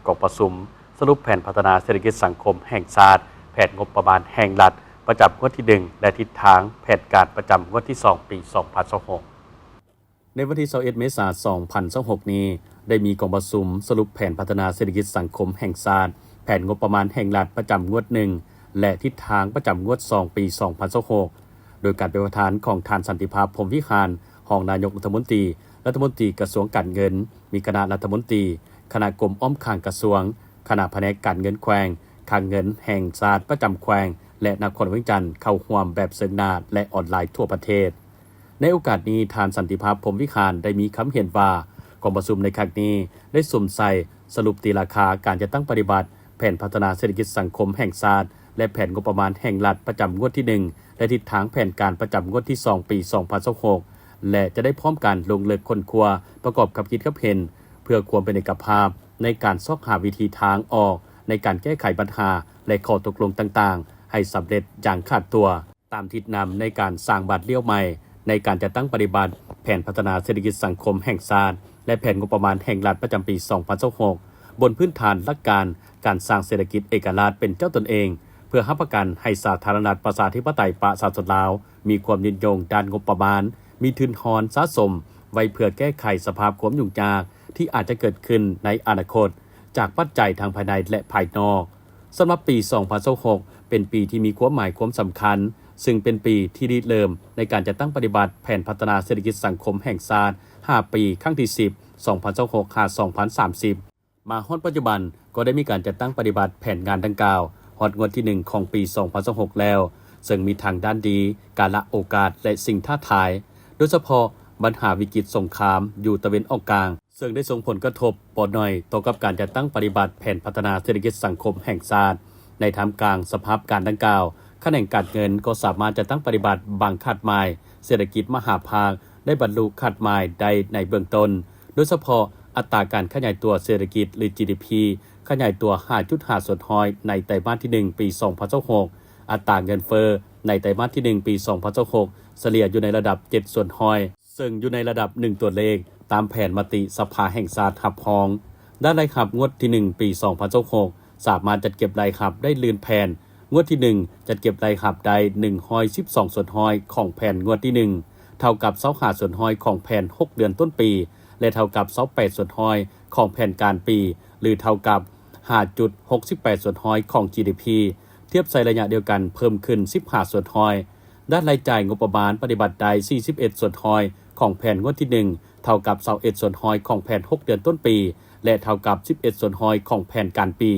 ກອງປະຊຸມສະຫຼຸບແຜນພັດທະນາເສດຖະກິດສັງຄົມແຫ່ງຊາດ, ແຜນງົບປະມານແຫ່ງລັດປະຈຳງວດທີໜຶ່ງ ແລະ ທິດທາງແຜນການປະຈຳງວດທີສອງ ປີສອງພັນຊາວຫົກ. ໃນວັນທີຊາວເອັດ ເມສາ ສອງພັນຊາວຫົກນີ້ ໄດ້ມີກອງປະຊຸມສະຫຼຸບແຜນພັດທະນາເສດຖະກິດສັງຄົມແຫ່ງຊາດ, ແຜນງົບປະມານແຫ່ງລັດປະຈຳງວດໜຶ່ງ ແລະ ທິດທາງປະຈຳງວດສອງ ປີສອງພັນຊາວຫົກ ໂດຍການເປັນປະທານຂອງທ່ານ ສັນຕິພາບ ພົມວິຫານ ຮອງນາຍົກລັດຖະມົນຕີ, ລັດຖະມົນຕີກະຊວງການເງິນ, ມີຄະນະລັດຖະມົນຕີ, ຄະນະກົມອ້ອມຂ້າງກະຊວງ, ຄະນະພະແນກການເງິນແຂວງ, ຄັງເງິນແຫ່ງຊາດປະຈຳແຂວງ ແລະ ນະຄອນຫຼວງວຽງຈັນ ເຂົ້າຮ່ວມແບບເຊີງໜ້າ ແລະ ອອນລາຍທົ່ວປະເທດ. ໃນໂອກາດນີ້, ທ່ານ ສັນຕິພາບ ພົມວິຫານ ໄດ້ມີຄຳເຫັນວ່າ ກອງປະຊຸມໃນຄັ້ງນີ້ໄດ້ສຸມໃສ່ສະຫຼຸບຕີລາຄາການຈັດຕັ້ງປະຕິບັດແຜນພັດທະນາເສດຖະກິດສັງຄົມແຫ່ງຊາດ ແລະ ແຜນງົບປະມານແຫ່ງລັດປະຈຳງວດທີໜຶ່ງ ແລະ ທິດທາງແຜນການປະຈຳງວດທີສອງ ປີສອງພັນຊາວຫົກ ແລະ ຈະໄດ້ພ້ອມກັນລົງເລິກຄົ້ນຄວ້າປະກອບກັບຄິດກັບເຫັນ ເພື່ອຄວາມເປັນເອກະພາບໃນການຊອກຫາວິທີທາງອອກໃນການແກ້ໄຂບັນຫາ ແລະ ຂໍ້ຕົກລົງຕ່າງໆ ໃຫ້ສຳເລັດຢ່າງຂາດຕົວ. ຕາມທິດນຳໃນການສ້າງບາດລ້ຽວໃໝ່ໃນການຈັດຕັ້ງປະຕິບັດແຜນພັດທະນາເສດຖະກິດສັງຄົມແຫ່ງຊາດ ແລະ ແຜນງົບປະມານແຫ່ງລັດປະຈຳປີສອງພັນຊາວຫົກ ບົນພື້ນຖານຫຼັກການການສ້າງເສດຖະກິດເອກະລາດເປັນເຈົ້າຕົນເອງ ເພື່ອຮັບປະກັນໃຫ້ສາທາລະນະລັດປະຊາທິປະໄຕປະຊາຊົນລາວ ມີຄວາມຍືນຍົງດ້ານງົບປະມານ, ມີທຶນຮອນສະສົມໄວ້ເພື່ອແກ້ໄຂສະພາບຄວາມຫຍຸ້ງຍາກທີ່ອາດຈະເກີດຂຶ້ນໃນອະນາຄົດ ຈາກປັດໄຈທັງພາຍໃນ ແລະ ພາຍນອກ. ສຳລັບປີສອງພັນຊາວຫົກ ເປັນປີທີ່ມີຄວາມໝາຍຄວາມສຳຄັນ, ຊຶ່ງເປັນປີທີ່ລິເລີ່ມໃນການຈັດຕັ້ງປະຕິບັດແຜນພັດທະນາເສດຖະກິດສັງຄົມແຫ່ງຊາດ ຫ້າ ປີ ຄັ້ງທີສິບ ສອງພັນຊາວຫົກ ຫາ ສອງພັນສາມສິບ. ມາຮອດປັດຈຸບັນກໍໄດ້ມີການຈັດຕັ້ງປະຕິບັດແຜນງານດັ່ງກ່າວ ຮອດງວດທີໜຶ່ງ ຂອງປີສອງພັນຊາວຫົກແລ້ວ, ເຊິ່ງມີທັງດ້ານດີ, ກາລະໂອກາດ ແລະ ສິ່ງທ້າທາຍ, ໂດຍສະເພາະບັນຫາວິກິດສົງຄາມຢູ່ຕາເວັນອອກກາງ, ເຊິ່ງໄດ້ສົ່ງຜົນກະທົບບໍ່ໜ້ອຍຕໍ່ກັບການຈັດຕັ້ງປະຕິບັດແຜນພັດທະນາເສດຖະກິດສັງຄົມແຫ່ງຊາດ. ໃນທ່າມກາງສະພາບການດັ່ງກ່າວ, ຂະແໜງການເງິນກໍສາມາດຈັດຕັ້ງປະຕິບັດບາງຄາດໝາຍເສດຖະກິດມະຫາພາກ ໄດ້ບັນລຸຄາດໝາຍໄດ້ໃນເບື້ອງຕົ້ນ, ໂດຍສະເພາະອັດຕາການຂະຫຍາຍຕົວເສດຖະກິດ ຫຼື ຈີດີພີ ຂະຫຍາຍຕົວ ຫ້າຈຸດຫ້າສ່ວນຮ້ອຍ ໃນໄຕມາດທີໜຶ່ງ ປີສອງພັນຊາວຫົກ, ອັດຕາເງິນເຟີ້ໃນໄຕມາດທີໜຶ່ງ ປີສອງພັນຊາວຫົກ ສະເລ່ຍຢູ່ໃນລະດັບ ເຈັດສ່ວນຮ້ອຍ ເຊິ່ງຢູ່ໃນລະດັບໜຶ່ງຕົວເລກ ຕາມແຜນມະຕິສະພາແຫ່ງຊາດຮັບຮອງ. ດ້ານລາຍຮັບງວດທີໜຶ່ງ ປີສອງພັນຊາວຫົກ ສາມາດຈັດເກັບລາຍຮັບໄດ້ລື່ນແຜນ. ງວດທີໜຶ່ງ ຈັດເກັບລາຍຮັບໄດ້ ໜຶ່ງຮ້ອຍສິບສອງສ່ວນຮ້ອຍ ຂອງແຜນງວດທີໜຶ່ງ, ເທົ່າກັບ ຊາວຫ້າສ່ວນຮ້ອຍ ຂອງແຜນຫົກເດືອນຕົ້ນປີ ແລະ ເທົ່າກັບ ຊາວແປດສ່ວນຮ້ອຍ ຂອງແຜນກາງປີ ຫຼື ເທົ່າກັບ ຫ້າຈຸດຫົກສິບແປດສ່ວນຮ້ອຍ ຂອງ ຈີດີພີ ທຽບໃສ່ໄລຍະດຽວກັນເພີ່ມຂຶ້ນ ສິບຫ້າສ່ວນຮ້ອຍ. ດ້ານລາຍຈ່າຍງົບປະມານປະຕິບັດໄດ້ ສີ່ສິບເອັດສ່ວນຮ້ອຍ ຂອງແຜນງວດທີໜຶ່ງ, ເທົ່າກັບ ຊາວເອັດສ່ວນຮ້ອຍ ຂອງແຜນຫົກເດືອນຕົ້ນປີ ແລະ ເທົ່າກັບ ສິບເອັດສ່ວນຮ້ອຍ ຂອງແຜນກາງປີ.